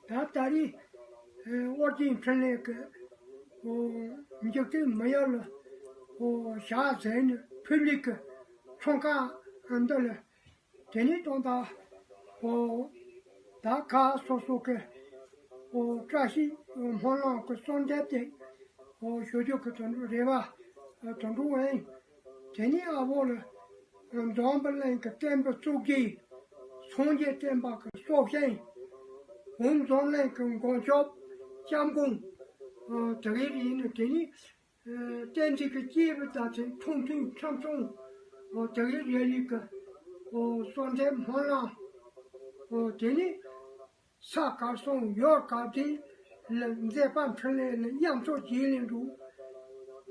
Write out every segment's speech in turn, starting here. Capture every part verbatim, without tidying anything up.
ད་ད་རེས་ཨོ་རྒྱན་འཕྲིན་ལས་ཀྱི་འཇིག་རྟེན་མི་ཡུལ་ལ་ཞག་གཟིགས་ནས་ཕེབས་ལུགས་ཀྱི་ཚོང་ཁང་འདི་ལ། དེ་ནས་ད་ལྟ་ད་ཁ་སོ་སོ་གི་བཀྲ་ཤིས་སྨོན་ལམ་གྱི་གསོལ་འདེབས་དེ་ཞུ་རྒྱུ་གི་དོན་དུ་རེ་བ་དོན་དུ་ཨེ། དེ་ནས་ཨ་བོ་ལ་འཛམ་བུ་གླིང་གི་བསྟན་པའི་གཙུག་རྒྱན་སངས་རྒྱས་བསྟན་པ་གི་སྲོག་ཤིང་བོད་འཛམ་གླིང་གི་མགོན་སྐྱབས་སྐྱབས་མགོན་དེ་གའི་རིགས་ནི་དེ་ནི་བསྟན་འཛིན་གྱི་སྐྱེས་བུ་དག་ཚེ་མཐོང་ཐོས་ཁྲིམས་སྲུང་དེ་གའི་རིགས་ལུགས་ཀྱི་གསོལ་འདེབས་སྨོན་ལམ་དེ་ནི། ས་དཀར་གསུམ་ཡུལ་དཀར་བདེ་ལ་མཛད་པ་འཕྲིན་ལས་ལ་དབྱངས་མཚོ་རྒྱས་ལེན་འགྲོ།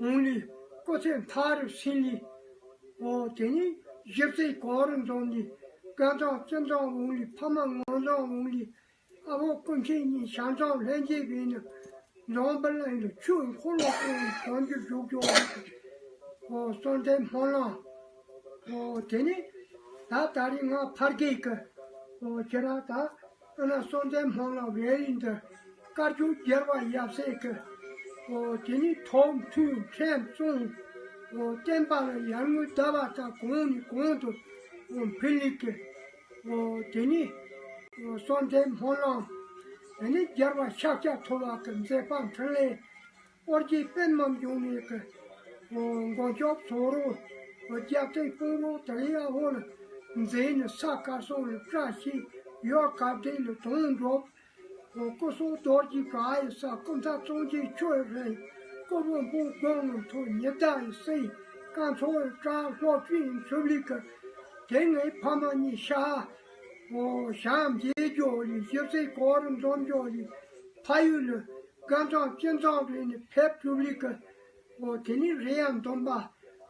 འོང་ལུས་སྐུ་ཚེ་མཐའ་རུ་ཕྱིན་ལས། འོ་དེ་ནས་ཞིབ་རྩེ་གོ་རུ་འཛོམས་ལས་དགའ་མཚམས་སྤྱི་མཚམས་འོང་ལས་ཕ་མ་ངོ་མཚམས་འོང་ལས་ཨ་བོ་ཀུན་མཁྱེན་གཉིས་ཞལ་མཚམས་ལྷན་རྒྱས་བས་ནས། འཛམ་བུ་གླིང་ལ་ཆོས་འཁོར་ལོ་བསྐོར་བའི་བྱང་ཆུབ་བཞུགས་ཀྱང་། ཨོ་གསོལ་འདེབས་སྨོན་ལམ། ཨོ་དེ་ནས་ད་ད་རེས་ང་ཕ་རྒན་གྱི་ཨོ་ཁྱེད་རང་ད་ཨ་ན་གསོལ་འདེབས་སྨོན་ལམ་བེ་རིང་དུ་དཀར་ཆུ་རྒྱལ་བ་ཡབ་སྲས་ཀྱི་ཨོ་དེ་ནས་ཐོག་མཐུན་ཕྲན་གཙང་ཨོ་བསྟན་པ་ལ་ཡར་ངོའི་ཟླ་བ་ལྟར་གོང་ནས་གོང་དུ་ཨོ་འཕེལ་ལུགས་ཀྱི། ཨོ་དེ་ནས་གསོལ་འདེབས་སྨོན་ལམ། དེ་ནས་རྒྱལ་བ་ཤཱཀྱ་ཐུབ་པ་གི་མཛད་པ་འཕྲིན་ལས། ཨོ་རྒྱན་པདྨ་འབྱུང་གནས་ཀྱི་ཨོ་མགོན་སྐྱབས་ཟུང་རོགས། ཨོ་རྒྱལ་བསྟན་དཔུང་རོགས་དག་ཡ་ཧོར་མཛད་ནས་ས་དཀར་གསུམ་ལ་བཀྲ་ཤིས། ཡུལ་དཀར་བདེ་ལ་དོན་འགྲུབ། ཨོ་སྐུ་གསུང་རྡོ་རྗེ་ག་ཡི་ས། སྐུ་མཐའ་གཙང་ཆེན་ཆོས་རིན། སྐུ་བོ་འབུམ་དགུང་ལ་མཐོ། ཉི་ཟླ་ཡི་སྲས་སྐར་ཚོགས་ཡི་བཀྲ། སློབ་ཆེན་ཡི་མཚུབ་ལུགས་ཀྱི། དེ་སྔའི་ཕ་མ་གཉིས་ཤ་ཨོ་ཞང་རྗེས་འཇོག་ལས་ཞིབ་རྩེ་གོ་རུ་འཛོམས་འཇོག་ལས་ཕ་ཡུལ་ལ་དགའ་མཚམས་སྤྱི་མཚམས་རེ་ནས་ཕེབས་གྲུབ་ལུགས་ཀྱི། ཨོ་དེ་ནས་རེ་ཡང་འདོན་པ་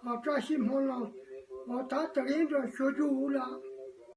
ཨོ་བཀྲ་ཤིས་སྨོན་ལམ། ཨོ་ད་དེ་རིང་འདྲ་ཞུ་རྒྱུ་འུ་ལ།